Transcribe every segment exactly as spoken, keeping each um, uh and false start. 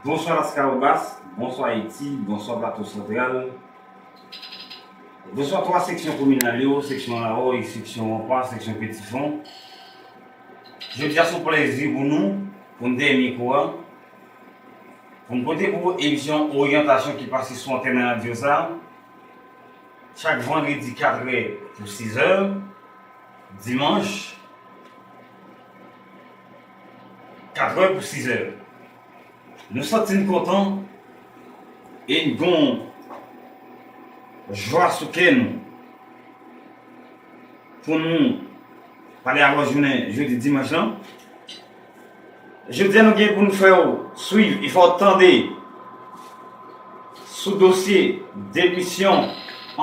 Bonswa Laskawobas, bonswa Ayiti, bonswa Plato Santral, bonswa twa seksyon kominal yo, seksyon Lawòy, seksyon Ranpa, seksyon Petifon. Jodi a se yon plèzi pou nou, pou n te mikwo a, pou n pote pou emisyon oryantasyon ki pase sou antèn radyo sa, chak vandredi katrè pou sizè, dimanch, katrè pou sizè. Nou santi n kontan e n gon jwa sou kè nou pou nou pale avè w jounen jodi dimanch lan. Jodi a nou gen pou n fè w swiv e fè w tande sou dosye demisyon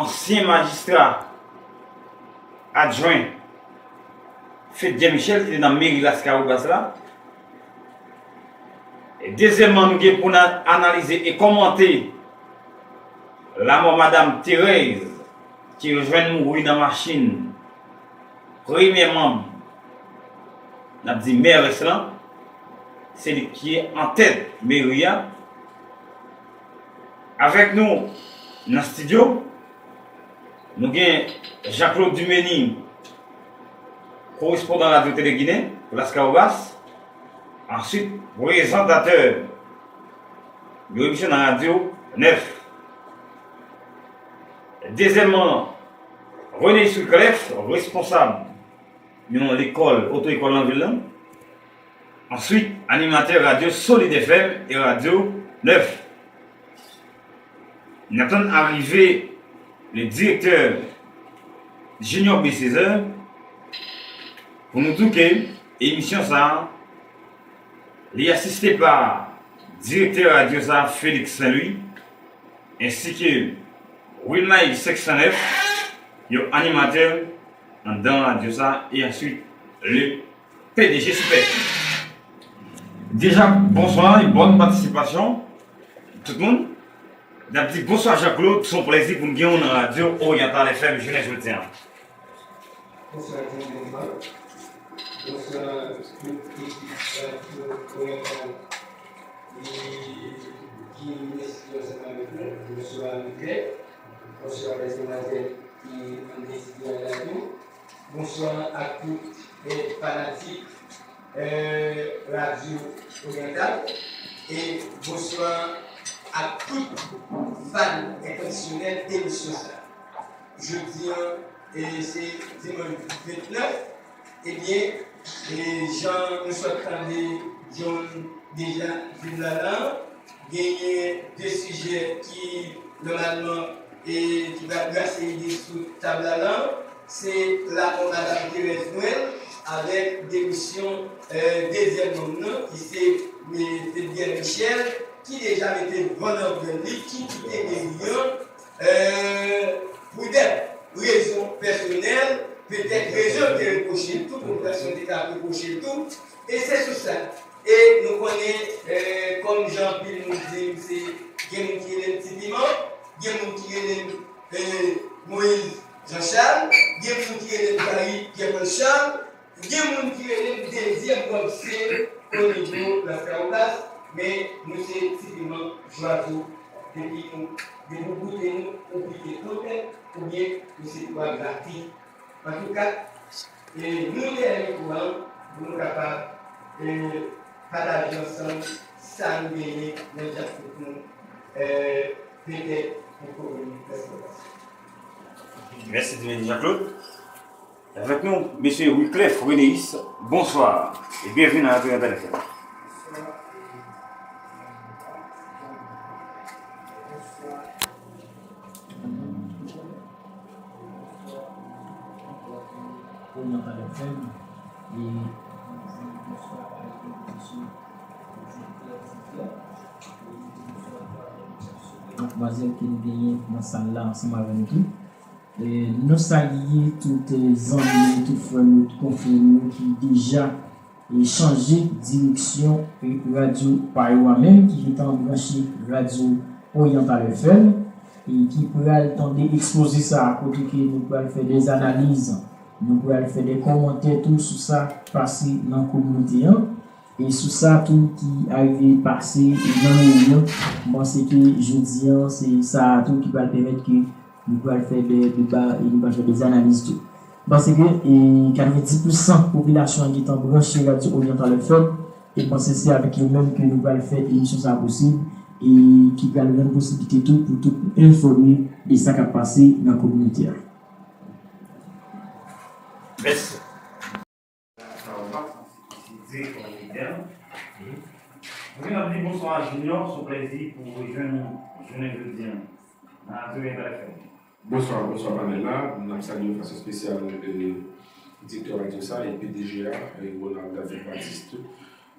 ansyen majistra adjwen Fedyen Michel ki te nan meri Laskawobas la. E dezyèmman, nou gen pou n analize e kòmante lanmò madanm Thérèse ki jwenn mouri nan machin premyè manm, n ap di mèrès lan, se li ki antèt meri a. Avèk nou nan estidyo, nou gen Jean Claude Dumenie, korespondan Radyo Tele Ginen pou Laskawobas, answit prezantatè yon emisyon nan Radyo nèf. Dezyèmman, René Wiclef, responsab yon lekòl, oto-ekòl nan vil lan. Answit, animatè radyo Solid F M e Radyo nèf. N ap tann arive le direktè Junior B Césaire pou nou di w ke emisyon sa a, li asiste pa direktè radyo sa a, Félix Saint-Louis, ensi ke Wilmay senk san nèf, yon animatè anndan radyo sa, e answit le P D G Super. Deja, bonswa e bòn patisipasyon tout moun. N ap di bonswa Jean Claude, se yon plèzi pou n gen w nan radyo Oriental F M jounen jodi a. Bonswa Jean Claude. Bonswa tout ekip radyo Oriental. E ki vin estidyo ansanm avèk nou. Bonswa Miklè. Bonswa lèzemwazèl ki anndan estidyo a la tou. Bonswa ak tout eh, fanatik eh, Radyo Oryantal. E bonswa ak tout fan enkondisyon emisyon sa. Jodi a, eh, se dimanch vennèf. Ebyen, eh, jan nou sot tande John deja di l la la, genyen de sijè ki nòmalman e ki pral brase ide sou tab la la, se lanmò madanm Thérèse Noël avèk demisyon eh, dezyèm manm nan ki se eh, Fedyen Michel ki deja mete van nan grenn li, ki kite meri an eh, pou dè rezon pèsonèl, petèt rezon te repwoche l tou, popilasyon te ka repwoche l tou, e se sou sa. E nou konnen, eh, kòm jan anpil moun di m, se gen moun ki rele m Ti Piman, gen moun ki rele m eh, Moïse Jean Charles, gen moun ki rele m Gary Pierre Paul Charles, gen moun ki rele m dezyèm Bob C o nivo Laskawobas, men nou se Ti Piman Jwazo, depi nou, depi w goute nou, ou pike kontèt, oubyen nou se twa gratis. Antouka, eh, nou te renmen kouran pou nou kapab eh, pataje ansanm sa nou genyen nan djak nou eh, petèt pou komin Laskawobas. Mèsi Dimeni Jean Claude. Avèk nou, mesye Wiclef Renéis, bonswa e byenveni nan Radyo Oriental F M. Oriental F M, e bonswa a la depite Joseph Pierre. Matmwazèl ke nou genyen nan sal la ansanm avè nou tou. E nou salye tout eh, zanmi nou, tout frè nou, tout konfrè nou ki deja e chanje direksyon e radyo pa yo a menm ki gentan branche Radyo Oriental F M e ki pral tande ekspoze sa a kote ke nou pral fè de analiz, nou pral fè de kòmantè tou sou sa k pase nan kominote an. E sou sa tou ki arive pase nan meri an, m panse ke jodi an, se sa a tou ki pral pèmèt ke nou pral fè de deba e nou pral fè de analiz tou. M panse ke e katrevenndis pousan popilasyon an gentan branche Radyo Oriental F M, e m panse se avèk yo menm ke nou pral fè emisyon sa a posib, e ki pral rann posiblite tou pou tout nou enfòme de sa k ap pase nan kominote a. Mèsi. Mwen vin ap di bonswa a Junior, se yon plèzi pou w rejwenn nou jounen jodi a nan Radyo Oriental F M. Bonswa, bonswa panèl la. N ap salye yon fason espesyal, e, direktè radyo sa e P D G a, e, Ronald David Baptiste.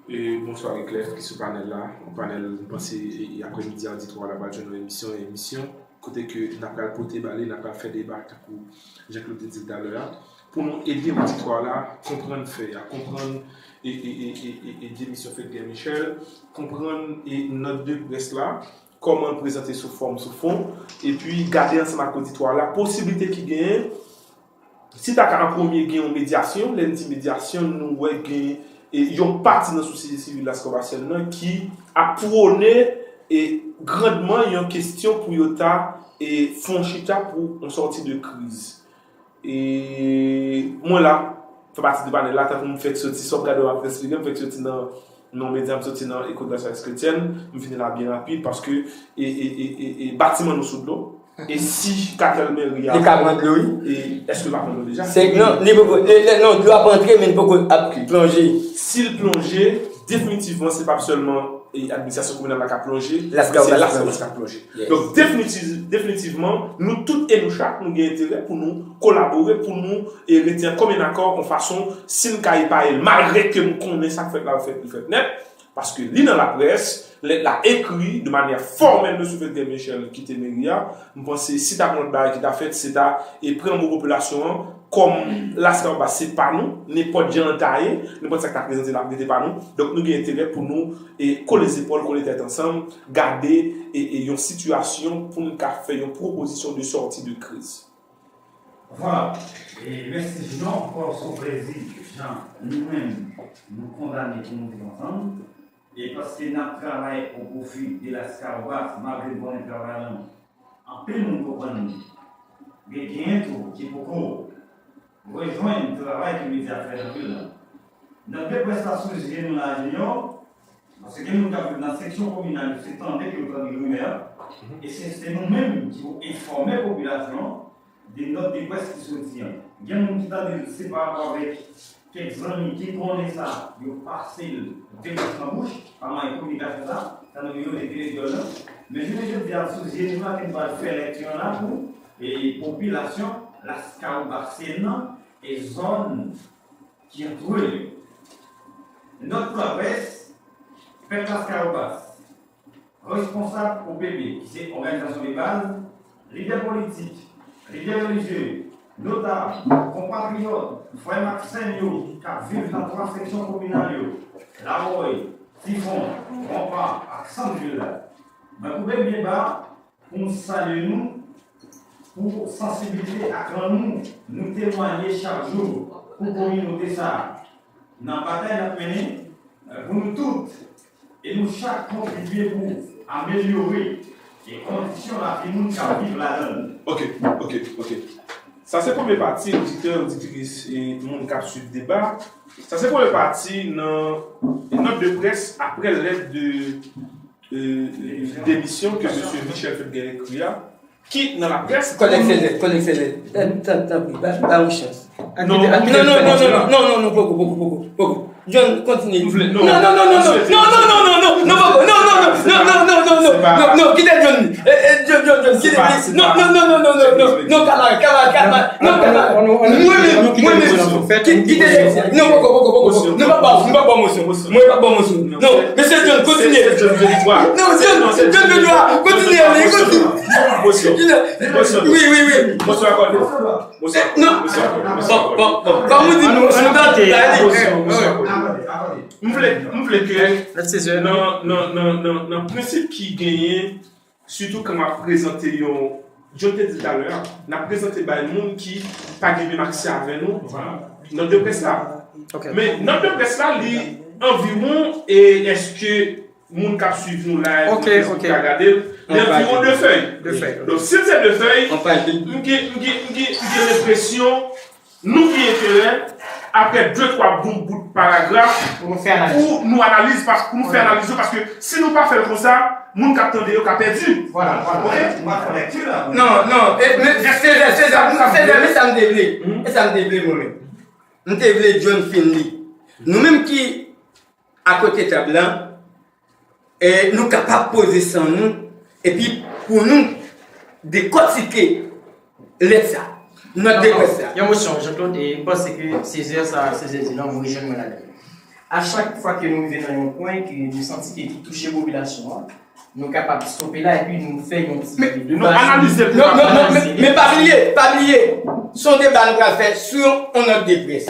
E, bonswa Wyclef ki sou panèl la. Yon panèl, m panse, e, e, aprèmidi a, oditwa la pral jwenn yon emisyon, emisyon kote ke n ap pral pote ba li, n ap pral fè deba tankou Jean Claude te di l talè a, pou nou ede oditwa la konprann fè a, konprann e, e, e, e, e, e demisyon Fedger Michel, konprann e nòt de près la, kòman l prezante sou fòm, sou fon, epi gade ansanm ak oditwa la posiblite ki genyen. Si ta ka an premye gen yon medyasyon, lè n di medyasyon, nou wè gen e, yon pati nan sosyete sivil Lascaucasienne nan ki ap pwone e, grandman yon kesyon pou yo ta e, fè yon chita pou yon sòti de kriz. E mwen la, fè pati de panèl la, tankou m fèk soti, sa w ap gade w ap eksplike, m fèk soti nan, nan medya, m soti nan Echo de la Sagesse Chrétienne, m vini la byen rapid paske e, e, e, e, e batiman nou sou dlo. E si katèl meri a Li ka pran dlo, wi. E èske l pa pran dlo deja? Se, non, li poko, li, li, non, dlo ap antre, men li poko ap plonje. Si l plonje, definitivman, se p ap sèlman e, administrasyon kominal la k ap plonje, Lascaucas se Lascaucas k ap plonje. Donk, definitiv-, definitivman, nou tout e nou chak, nou gen enterè pou nou kolabore, pou nou e, rete an komen akò, yon fason, si n ka epaye l, malgre ke m konnen sa k fèt la, fèt, li fèt nèt, paske li nan laprès, lèt la ekri de manyè fòmèl Mesye Fedger Michel kite meri a, m panse si ta gen lòt bagay ki ta fèt, se ta e, pran mo popilasyon an, kòm Lascaucas se pa nou, nenpòt jan l ta ye, nenpòt sa k ta prezante l ap rete pa nou. Donk, nou gen enterè pou nou e, kole zepòl, kole tèt ansanm, gade e, e, yon sitiyasyon pou n ka fè yon pwopozisyon de sòti de kriz. Vwala. E mèsi Junior, ankò se yon plèzi, jan nou menm, nou kondane pou nou viv ansanm. E paske n ap travay o pwofi de Lascaucas, malgre n konnen travay la, anpil moun konprann nou. Men genyen tou ki poko rejwenn travay ke medya ap fè nan vil la. Nòt de près la sou zye nou la, Junior, paske gen moun k ap viv nan seksyon kominal yo, se tande ke yo tande rimè, e se, se nou menm ki pou enfòme popilasyon an de nòt de près ki soti an. Gen moun ki tande l, se pa rapò avèk kèk zanmi ki konnen sa, yo pase l de bouch an bouch, pa mwayen kominikasyon sa, sa nou rele vye dyòl lan. Men jounen jodi a, sou zye nou la, ke n pral fè lèkti an la pou, e, popilasyon Lascaucasienne nan, e zòn ki antoure l yo. Nòt pou laprès, pèp Lascaucas, responsab O P P, ki se òganizasyon de baz, lidè politik, lidè relijye, notab, konpatriyòt, frè m ak sè m yo k ap viv nan twa seksyon kominal yo, Lawòy, Tifon, Gran Pa ak Sant Vil la. Mwen koube byen ba pou m salye nou pou sansibilite ak lanmou nou temwaye chak jou pou kominote sa a. Nan batay n ap mennen, eh, pou nou tout, e nou chak kontribye pou amelyore e kondisyon lavi moun k ap viv ladan l. Ok, ok, ok. Sa se premye pati, oditè, oditris, e moun k ap swiv deba. Sa se premye pati nan nòt de près aprè lèt de, e, e, demisyon ke mesye Michel Fedger ekri a. Ki nan laprès. Kòlèg Fedger, kòlèg Fedger, tanpri, tanpri, ba, ba yon chans. Non, non, non, non, poko, poko, poko, poko. John, kontinye. Non, non, non, non, non, non, poko, non, non, non, non, non, non, non, non, non, non, non, kite John. Eh, eh, John, John, John, kite. Non, non, non, non, non, non, non, kamarad, kamarad, kamarad, non, kamarad. Mwen menm, mwen menm. Kite, kite, non, poko, poko, poko, poko. Nou pa ba, nou pa ba mosyon. Mwen pa ba mosyon. Non, mesye John, kontinye. Non, John, John, John, kontinye, kontinye. Mosyon. Mosyon. Wi, wi, wi. Mosyon akòde. Mosyon. Non. Mosyon akòde. Bon, bon, bon. Kòm ou di, mosyon. Mosyon, mosyon akòde. M vle, m vle ke nan, nan, nan, nan, nan prensip ki genyen, sitou kan m ap prezante yon, John te di talè a, n ap prezante bay moun ki pa gen menm aksè avè nou, nòt de près la. Men nòt de près la, li Anviwon, e èske moun k ap swiv nou live sou Facebook ka gade l? Li anviwon de fèy. Donk, si l se de fèy, m gen lenpresyon nou gen enterè, apre de twa bon bout paragraf, pou nou fè analiz, pou nou fè analiz yo, paske si nou pa fè l konsa, moun k ap tande yo ka pèdi. Vwala, vwala. Non, non, men se sa m te vle. E sa m te vle mwen menm. M te vle John fin li. Nou menm ki akote tab la, nou kapab poze san nou epi pou nou dekòtike lèt sa, nòt de près sa. Yon mosyon, Jean Claude, e m panse ke sezè sa, sezè di lan, mwen rejwenn mwen ladan. A chak fwa ke nou rive nan yon pwen ke nou santi ke li touche popilasyon an, nou kapab stope la epi nou fè yon ti deba. Nou analize l. Non, non, non, men pa bliye, pa bliye, se yon deba nou pral fè sou yon nòt de près.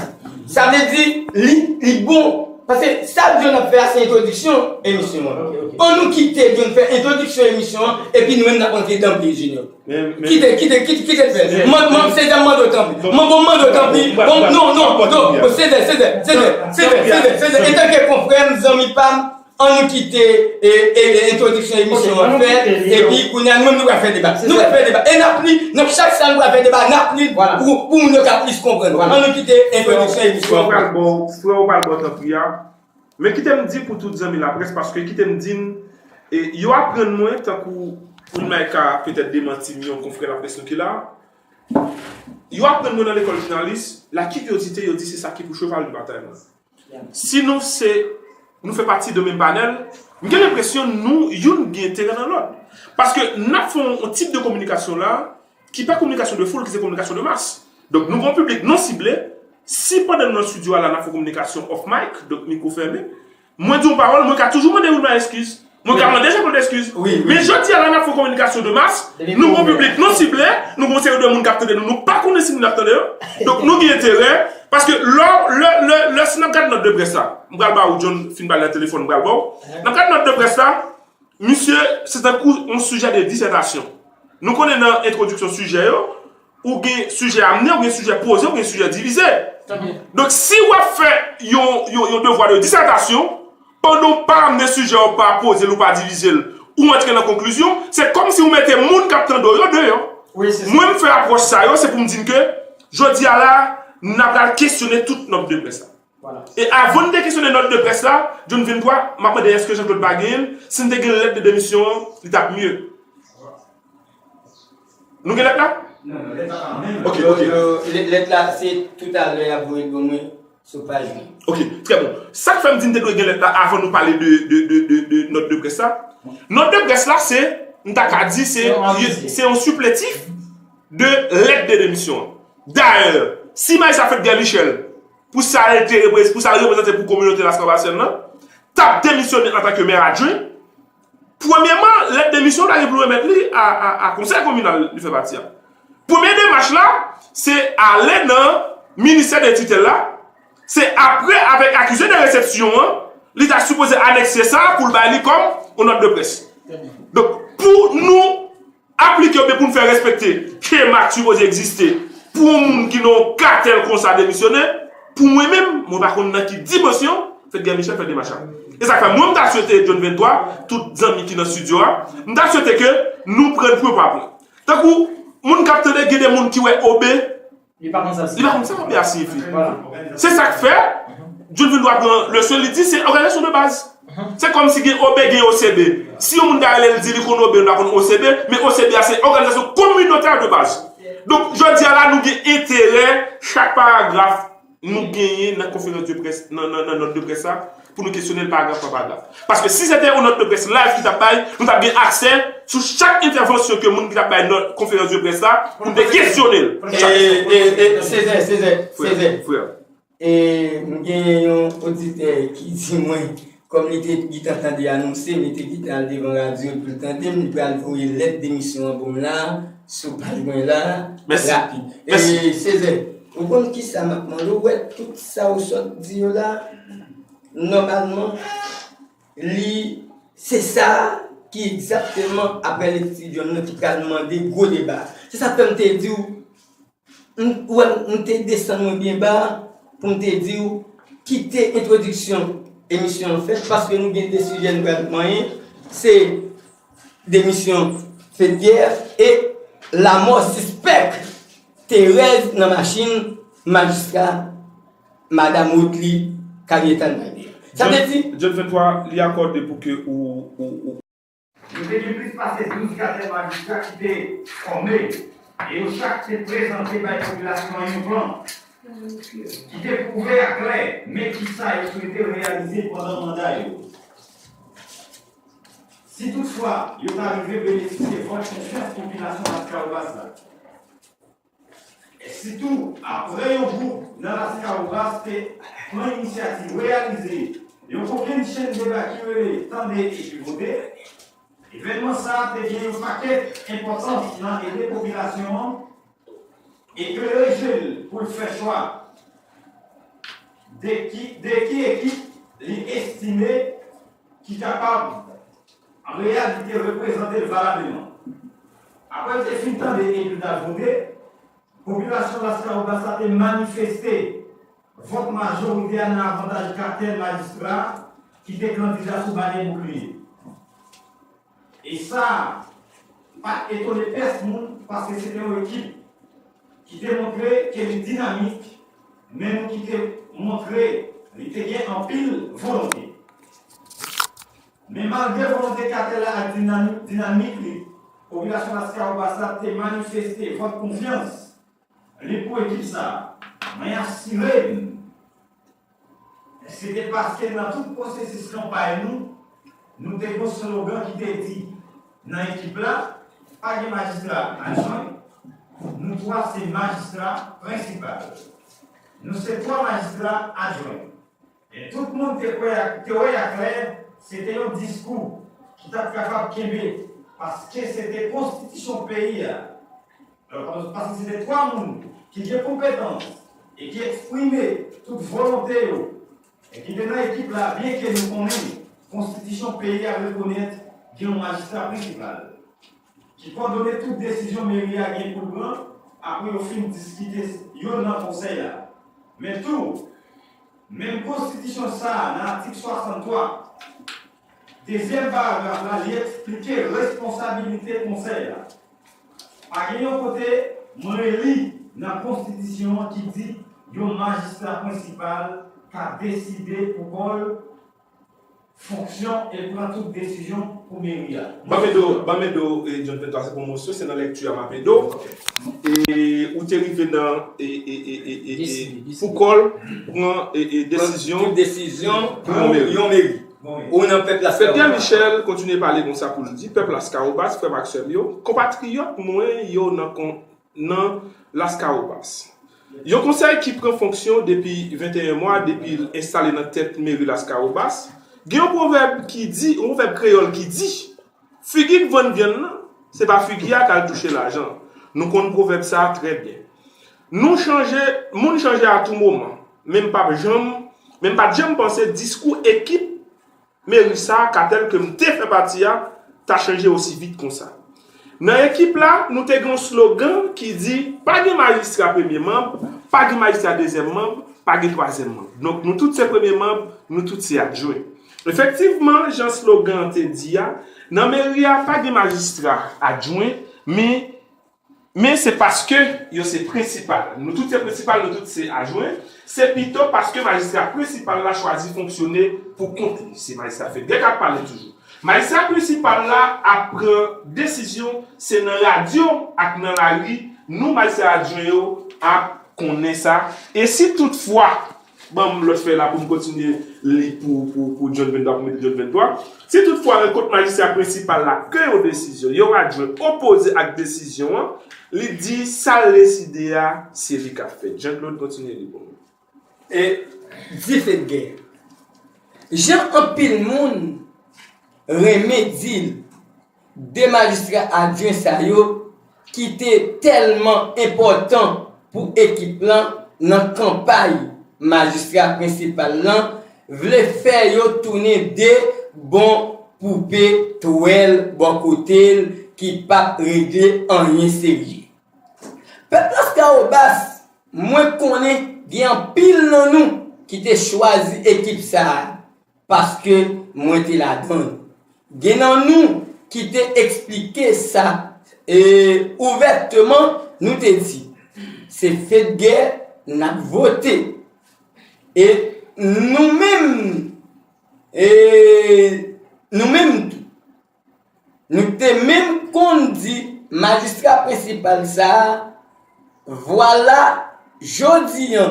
Sa vle di, li, li bon. Paske sa John ap fè a se entwodiksyon emisyon an. Ann nou kite John fè entwodiksyon emisyon an epi nou menm n ap antre danble Junior. Kite, kite, kite, kite l fè. Mwen, mwen, se jan m mande w tanpri. Mwen, bon, m mande w tanpri. Bon, non, non, non. Bon, Césaire, Césaire, Césaire, Césaire, Césaire, Césaire. Etanke konfrè m, zanmi pa m, ann nou kite entwodiksyon emisyon an fèt, epi kounye a nou menm nou pral fè deba. Nou pral fè deba. E n ap li, nan chak sa nou pral fè deba, n ap li pou, pou moun yo ka plis konprann. Ann nou kite entwodiksyon emisyon an fèt. Frè, ou pral ba w tanpri a. Men kite m di pou tout zanmi laprès, paske kite m di n, e, yo aprann mwen, tankou Wilmay ka petèt demanti m, yon konfrè laprès nou ki la, yo aprann mwen nan lekòl jounalis, la kiryozite, yo di se sa ki pou cheval de batay mwen. Si nou se, nou fè pati de menm panèl, m gen lenpresyon nou youn gen enterè nan lòt. Paske n ap fè yon, yon tip de kominikasyon la, ki pa kominikasyon de foul, ki se kominikasyon de mas. Donk, nou gen yon piblik nou sible. Si pandan nou nan estidyo a la, n ap fè kominikasyon off mic, donk mikwo fèmen, mwen di yon pawòl, mwen ka toujou mande Wilmay eskiz. Mwen ka mande Jean Claude eskiz. Men jodi a la, n ap fè kominikasyon de mas, nou gen yon piblik nou sible, nou gen yon seri de moun k ap tande nou, nou pa konnen si moun ap tande yo. Donk, nou gen enterè, paske lè, lè, lè, lè si n ap gade nòt de près la, m pral ba ou, John, fin ba l nan telefòn, m pral ba w. N ap gade nòt de près la, misye, se tankou yon sijè de disètasyon. Nou konnen nan entwodiksyon sijè yo, ou gen sijè amne, ou gen sijè poze, ou gen sijè divize. Donk, si w ap fè yon, yon, yon devwa de disètasyon, pandan w pa amne sijè, w pa poze l, ou pa divize l, ou antre nan konklizyon, se kòmsi ou mete moun k ap tande w yo deyò. Mwen, m fè apwòch sa yo, se pou m di n ke, jodi a la, n ap pral kesyone tout nòt de près la. E avan n te kesyone nòt de près la, John vennntwa, m ap mande èske Jean Claude pa genyen l, si n te gen lèt de demisyon an, li t ap mye. Nou gen lèt la? Non, non, lèt la pa menm. Ok, ok. Lèt la, se toutalè y ap voye l ban mwen sou paj mwen. Ok, trè bon. Sa k fè m di n te dwe gen lèt la avan nou pale de, de, de, de, de nòt de près la? Nòt de près la, se, m ta ka di, se, se yon sipletif de lèt de demisyon an. Dayè, si majistra Fedger Michel, pou sa l te reprez-, pou sa l reprezante pou kominote Las Kalbasyèn nan, t ap demisyone antanke mè adjwen, premyèman, lèt demisyon ta gen pou remèt li a, a, a konsèy kominal li fè pati a. Premye demach la, se ale nan ministè de titèl la, se apre, avèk akize de resepsyon an, li ta sipoze anekse sa pou l bay li kòm yon nòt de près. Donk, pou nou aplike oubyen pou n fè respekte ke mak sipoze egziste pou yon moun ki nan yon katèl konsa demisyone, pou mwen menm, mwen pa konn nan ki dimansyon Fedger Michel fè demach la. E sa k fè mwen m ta swete, John vennntwa, tout zanmi ki nan estidyo a, m ta swete ke nou pran l pwen pa pwen. Tankou, moun k ap tande, gen de moun ki wè O B, Li pa konn sa l siyifi. Li pa konn sa konbyen a siyifi. Se sa k fè, John vennntwa pran leson, li di se òganizasyon de baz. Se kòmsi gen O B, gen O C B. Si yon moun ta rele l di li konn O B, li pa konn O C B, men O C B a se òganizasyon kominotè de baz. Donk, jodi a la, nou gen enterè, chak paragraf nou genyen nan konferans de près, nan, nan, nan nòt de près la, pou nou kesyone l paragraf pa paragraf. Paske si se te yon nòt de près live ki t ap bay, nou t ap gen aksè sou chak entèvansyon ke moun ki t ap bay nòt konferans de près la, pou n te kesyone l. E, e, e, Sezè, Sezè, Sezè. E, m genyen yon oditè ki di mwen, kòm li te gentan tande anonse m, li te gentan al devan radyo l pou l tande m, li pral voye lèt demisyon an pou m la, sou paj mwen la, rapid. E, Sezè, ou konn kisa m ap mande w? Ou wè tout sa ou sot di yo la, nòmalman, li, se sa ki egzakteman apre lekti John nan ki pral mande gwo deba. Se sa k fè m te di w, m, ou wè, m te desann mwen byen ba pou m te di w, kite entwodiksyon Emisyon an fèt paske nou gen de sijè nou pral manyen. Se demisyon Fedpierre e lanmò sispèk Thérèse nan machin majistra Madam Woodly Carriétan Maide. Sa vle di John venntwa, li akòde pou ke ou, ou, ou. Nou te gen plis pase douz katè majistra ki te fòme e yo chak te prezante bay popilasyon an yon plan ki te pwouve aklè men kisa yo swete reyalize pandan manda yo. Si toutfwa yo ta rive benefisye vòt konfyans popilasyon Laskawobas la, e sitou apre yon gwoup nan Laskawobas te pran inisyativ reyalize yon kokennchenn deba ki rele Tande epi vote, evènman sa a te gen yon pakèt enpòtans nan ede popilasyon an eklere je l pou l fè chwa de ki, de ki ekip li estime ki kapab, an reyalite, reprezante l valableman. Apre l te fin tande epi l t al vote, popilasyon Laskawobas la te manifeste vòt majorite a nan avantaj katè majistra ki te kandida sou banyè boukliye. E sa pa t etone pèsonn paske se te yon ekip ki te montre ke li dinamik, men nou ki te montre li te gen anpil volonte. Men malgre volonte katè la ak dinamik, dinamik li, popilasyon Laskawobas la te manifeste vòt konfyans li pou ekip sa a. Mwen asire n, se te paske nan tout pwosesis kanpay nou, nou te gen slogan ki te di, nan ekip la, pa gen majistra adjwen, nou twa se majistra prensipal. Nou se twa majistra adjwen. E tout moun te kwè, te wè aklè, se te yon diskou ki t ap kapab kenbe, paske se te konstitisyon peyi a. Alò, paske se te twa moun ki gen konpetans e ki eksprime tout volonte yo, e ki te nan ekip la, byenke nou konnen konstitisyon peyi a rekonèt gen yon majistra prensipal ki kòdone tout desizyon meri a gen pou l pran apre yo fin diskite yo nan konsèy la. Men tou, menm konstitisyon sa a, nan atik swasanntwa, dezyèm paragraf la, li eksplike responsabilite konsèy la. Pa gen yon kote mwen li nan konstitisyon an ki di yon majistra prensipal ka deside pou kò l fonksyon e pran tout desizyon pou meri a. Ban m ede w, ban m ede w, e, John Penta, se pwomosyon, se nan lèkti a m ap ede w. E ou te rive nan, e, e, e, e, e, e, pou kò l pran, e, e, desizyon pou yon meri. Ou nan pèp Laskawobas. Fedpierre Michel kontinye pale konsa pou l di, pèp Laskawobas, frè m ak sè m yo, konpatriyòt mwen yo nan kon, nan Laskawobas. Yon konsèy ki pran fonksyon depi venteyen mwa, depi l enstale nan tèt meri Laskawobas, gen yon pwovèb ki di, yon pwovèb kreyòl ki di, figi k vann vyann nan, se pa figi a k al touche lajan. Nou konn pwovèb sa a trè byen. Nou chanje, moun chanje a tou moman, men m p ap janm, men m pa t janm panse diskou ekip meri sa a, katè l ke m te fè pati a, ta chanje osi vit konsa. Nan ekip la, nou te gen yon slogan ki di, pa gen majistra premye manb, pa gen majistra dezyèm manb, pa gen twazyèm manb. Donk, nou tout se premye manb, nou tout se adjwen. Efektivman, jan slogan an te di a, nan meri a, pa gen majistra adjwen, men Men se paske yo se prensipal. Nou tout se prensipal, nou tout se adjwen. Se pito paske majistra prensipal la chwazi fonksyone pou kont li. Se majistra Fedpierre k ap pale toujou. Majistra prensipal la ap pran desizyon, se nan radyo ak nan lari nou majistra adjwen yo ap konnen sa. E si toutfwa Ban m lòt fèy la pou m kontinye li pou, pou, pou John venntwa, pou mete John venntwa. Si toutfwa rankont majistra prensipal la ke yon desizyon, yon adjwen opoze ak desizyon an, li di sa l deside a, se li k ap fèt. Jean Claude, kontinye li pou mwen. E di Fedpierre, jan anpil moun renmen di l, de majistra adjwen sa yo ki te tèlman enpòtan pou ekip lan nan kanpay majistra prensipal lan, vle fè yo tounen de bon poupe twèl bò kote l ki p ap regle anyen serye. Pèp Laskawobas, mwen konnen gen anpil nan nou ki te chwazi ekip sa a. paske mwen te ladan l. Gen nan nou ki te eksplike sa e ouvèteman, nou te di, se fedgè n ap vote. E nou menm, e nou menm tou, nou te menm konn di majistra prensipal sa a, vwala, jodi a,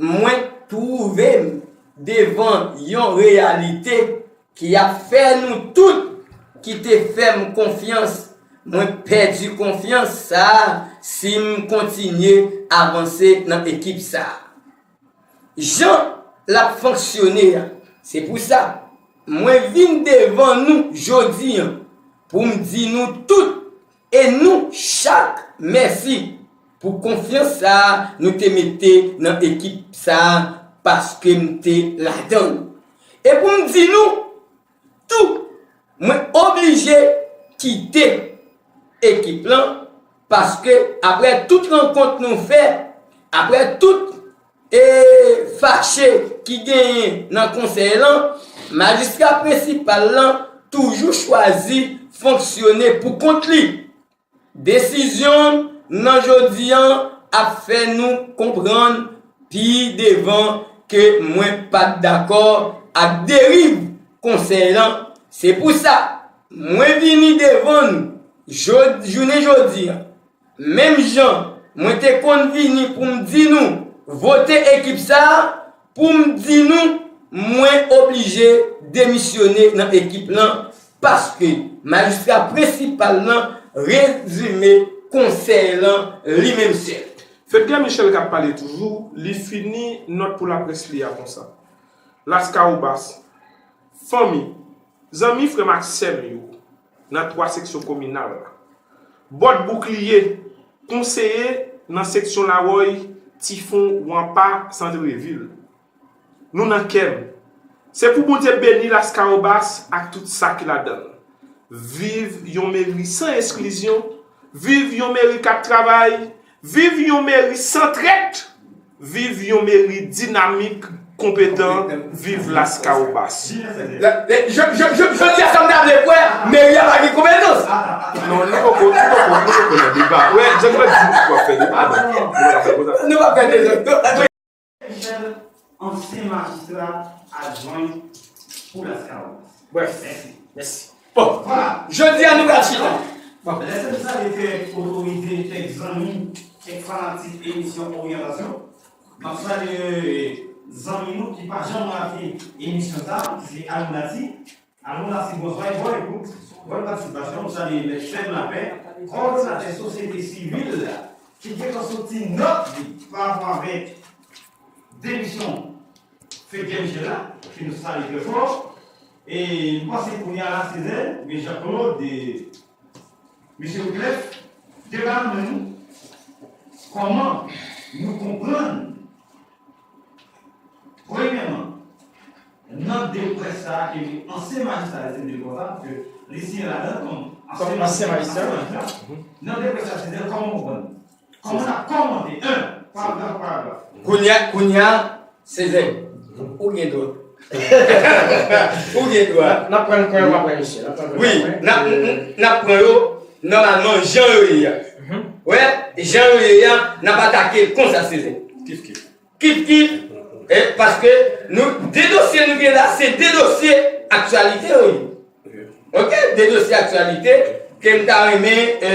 mwen twouve m devan yon reyalite ki ap fè nou tout ki te fè m konfyans, mwen pèdi konfyans sa a si m kontinye avanse nan ekip sa a. Jan l ap fonksyone a, se pou sa mwen vin devan nou jodi a pou m di nou tout e nou chak mèsi pou konfyans sa a nou te mete nan ekip sa a, paske m te ladan l. E pou m di nou tou, mwen oblije kite ekip lan, paske apre tout rankont nou fè, apre tout e fache ki genyen nan konsèy lan, majistra prensipal lan toujou chwazi fonksyone pou kont li. Desizyon nan jodi a ap fè nou konprann pi devan ke mwen pa t dakò ak deriv konsèy lan. Se pou sa, mwen vini devan nou jodi, jounen jodi a, menm jan mwen te konn vini pou m di nou vote ekip sa a, pou m di nou mwen oblije demisyone nan ekip lan, paske majistra prensipal lan rezime konsèy lan li menm sèl. Fedgè Michel k ap pale toujou, li fini nòt pou laprès li a konsa. Laskawobas, fanmi, zanmi, frè m ak sè m yo nan twa seksyon kominal la, Bòt Boukliye, konseye nan seksyon Lawòy, Tifon, Wanpa, Santrevil. Nou nan kè m. Se pou Bondye beni Laskawobas ak tout sa ki ladan l. Viv yon meri san esklizyon, viv yon meri k ap travay, viv yon meri san trèt, viv yon meri dinamik, konpetan, viv Laskawobas. Jodi a sa m ta vle kwè, meri a pa gen konpetans. Non, nou poko, nou poko, nou poko nan deba. Wè, Jean Claude di nou w ap fè deba, non. Nou p ap fè konsa. Nou p ap fè deba. Michel, ansyen majistra adjwen pou Laskawobas. Brèf. Mèsi. Mèsi. Bon. Vwala. Jodi a nou pral chita. Bon. Lè se pou salye kèk otorite, kèk zanmi, kèk fanatik emisyon Oryantasyon. M ap salye zanmi nou ki pa janm rate emisyon sa a, ki se Alonati. Alonati, bonswa, bon ekout, bòn patisipasyon. M salye Mèt Fèm Lapè, kowòdonatè sosyete sivil la, ki gentan soti nòt li pa rapò avèk demisyon Fedgè Michel la, ke nou salye trè fò. E nou pase kounye a la, Césaire, oubyen Jean Claude, e Mesye Wiclef, deba nan men nou, kòman nou konprann, premyèman, nòt de près sa a ke ansyen majistra, Césaire, te fè sa, paske li siyen ladan l kòm ansyen majistra, ansyen majistra. Nòt de près sa a, Césaire, kòman w konprann? Kòman n ap kòmante? En, paragraf pa paragraf. Kounye a, kounye a, Césaire, ou gen dwa. Ou gen dwa. N ap pran l kwen, w ap pran Michel. Wi, n ap, n ap pran yo nòmalman jan yo ye a. Wè, jan yo ye a, n ap atake l konsa, Césaire. Kif kif. Kif kif. E, paske nou, de dosye nou gen la, se de dosye aktyalite yo ye. Ok, de dosye aktyalite ke m ta renmen, e,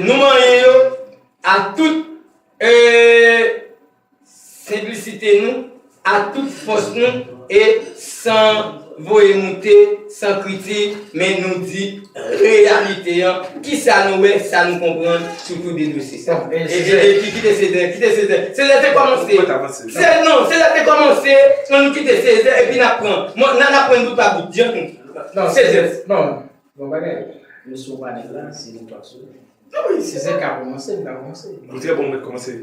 nou manyen yo a tout, e, senplisite nou, a tout fòs nou, e san voye moute, san kritik, men nou di reyalite an, kisa nou wè, sa nou konprann sou tou de dosye sa. E, e, e, ki, kite Césaire, kite Césaire. Césaire te kòmanse. Se, non, Césaire te kòmanse, ann nou kite Césaire, epi n ap pran. Mwen, n a, n ap pran bout pa bout, jan nou. Césaire. Non, bon bagay. Nou sou panèl la, se nou k ap sou. Wi, si se ka kòmanse, m ka kòmanse. Ou trè bon, mèt kòmanse.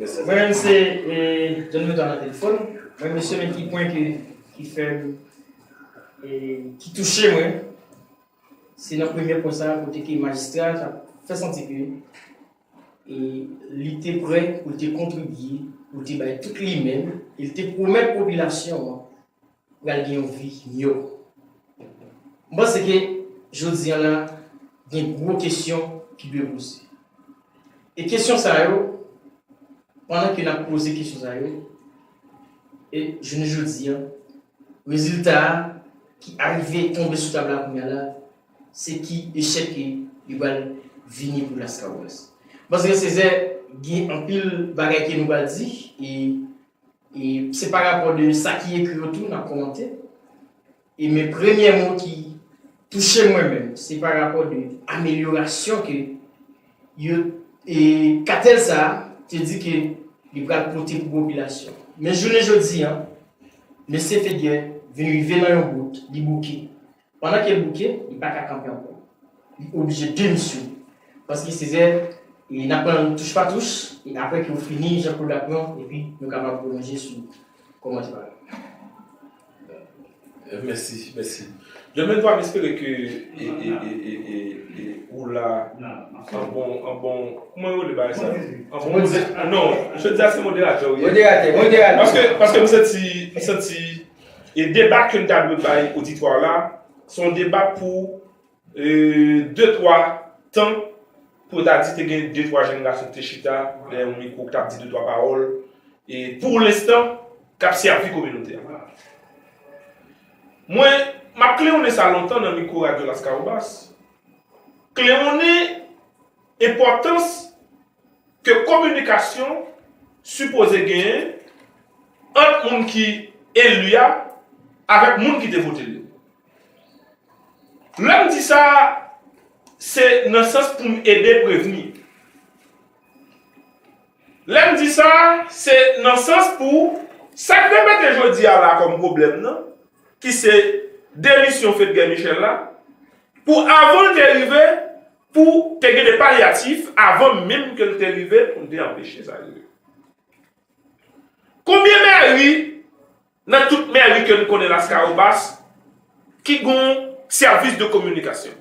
Mèsi. Mwen menm se, e, John Milton nan telefòn. Mwen menm se men ki pwen ki, ki fè m, e, ki touche mwen. Se nan premye pwen sa a, kote ke majistra a t ap fè santi ke, e, li te prè pou l te kontribye, pou l te bay tout li menm, e l te pwomèt popilasyon an pral gen yon vi miyò. M panse ke jodi a la, gen gwo kesyon ki dwe poze. E kesyon sa yo, pandan ke n ap poze kesyon sa yo, e jounen jodi a, rezilta a ki arive tonbe sou tab la kounye a la, se ki echèk ke li pral vini pou Lascahobas. M panse ke Césaire gen anpil bagay ke nou pral di, e, e se pa rapò de sa ki ekri yo tou n ap kòmante. E men premye mo ki touche mwen menm, se pa rapò de amelyorasyon ke yo, e katèl sa a te di ke li pral pote pou popilasyon. Men jounen jodi a, mesye Fedger vin rive nan yon bout, li bouke. Pandan ke l bouke, li pa ka kanpe ankò. Li oblije demisyone. Paske Césaire, e n ap pran touch pa touch, e apre ke w fini, Jean Claude ap pran, epi nou kapab pwolonje sou kòmantè pa la. Mèsi, mèsi. Gentleman, m espere ke e, e, e, e, e, e ou la an bon, an bon, kòman yo rele bagay sa? An bon mode, non, jodi a se moderatè ou ye. Moderatè, moderatè. Paske, paske m santi, m santi e deba ke n ta dwe bay oditwa la, se yon deba pou e, de twa tan pou yo ta di te gen de twa jèn gason ki te chita dèyè yon mikwo ki t ap di de twa pawòl e pou lenstan k ap sèvi kominote a. Mwen, m ap klewonnen sa lontan nan mikwo Radyo Lascahobas. Klewonnen enpòtans ke kominikasyon sipoze genyen ant moun ki eli a avèk moun ki te vote l yo. Lè m di sa, se nan sans pou m ede prevni. Lè m di sa, se nan sans pou sa k repete jodi a la kòm pwoblèm nan, ki se demisyon Fedger Michel la, pou avan l te rive, pou te gen de palyatif avan menm ke l te rive pou n te anpeche sa rive. Konbyen mèri nan tout mèri ke n konnen Lascahobas ki gon sèvis de kominikasyon?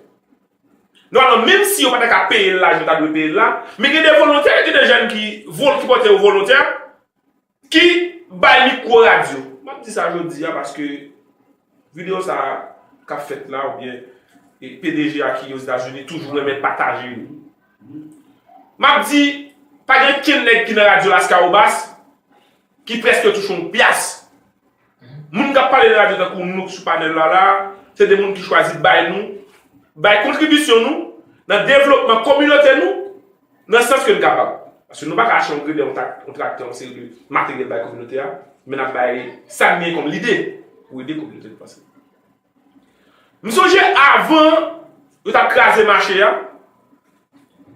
Nòmalman, menm si yo pa ta ka peye l lajan yo ta dwe peye l la, men gen de volontè, gen de jèn ki vol, ki pote yo volontè, ki bay mikwo radyo. M ap di sa jodi a paske videyo sa a k ap fèt la, oubyen e, P D G a ki Ozetazini toujou renmen pataje yo. M ap di, pa gen kenn nèg ki nan radyo Lascahobas ki prèske touche yon pyas. Moun k ap pale nan radyo tankou nou sou panèl la la, se de moun ki chwazi bay nou, bay kontribisyon nou nan devlopman kominote nou, nan sans ke n kapab. Paske nou pa ka achte yon gredè, yon trak-, yon traktè, yon seri de materyèl bay kominote a, men n ap bay sa n gen kòm lide pou ede kominote nou vanse. M sonje avan yo t ap kraze mache a,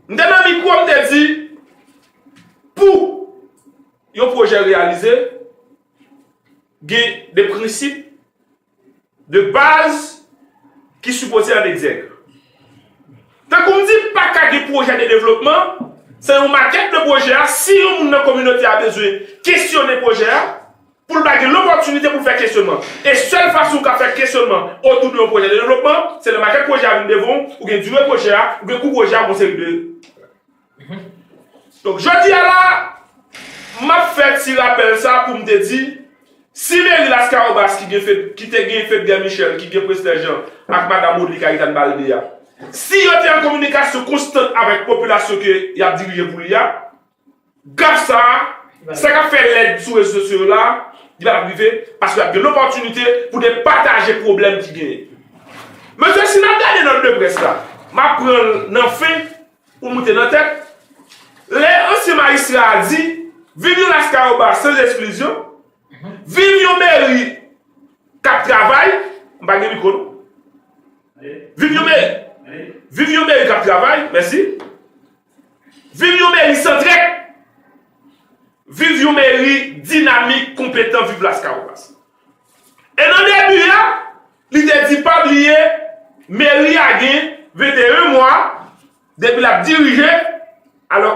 m te nan mikwo, m te di, pou yon pwojè reyalize, gen de prensip de baz ki sipoze ann egzèk. Tankou m di, pa ka gen pwojè de devlopman san yon makèt de pwojè a, si yon moun nan kominote a bezwen kesyone pwojè a, pou l pa gen lopòtinite pou l fè kesyonman. E sèl fason w ka fè kesyonman otou de yon pwojè de devlopman, se lè makèt pwojè a vin devan w, ou gen dire pwojè a, ou gen kou pwojè a, gon seri de. Donk, jodi a la, m ap fè ti rapèl sa pou m te di, si meri Lascahobas ki gen Fed-, ki te gen Fedger Michel, ki gen Prestè Jean ak madanm Audley Caritan Baldé a, si yo te an kominikasyon konstan avèk popilasyon ke y ap dirije pou li a, gap sa a, sa k ap fè lèd sou rezo sosyo yo la, li pa t ap rive, paske y ap gen lopòtinite pou te pataje pwoblèm ki genyen. Mesye, si n ap gade nòt de près la, m ap pran l nan fen pou moute nan tèt. Lè ansyen majistra a di, viv yon Lascahobas sans exclusion, viv yon meri k ap travay, m pa gen mikwo non. Viv yon meri, viv yon meri k ap travay, mèsi. Viv yon meri san trèt. Viv yon meri dinamik, konpetan, viv Lascahobas. E nan debi a, li te di pa bliye, meri a gen venteyen mwa depi l ap dirije, alò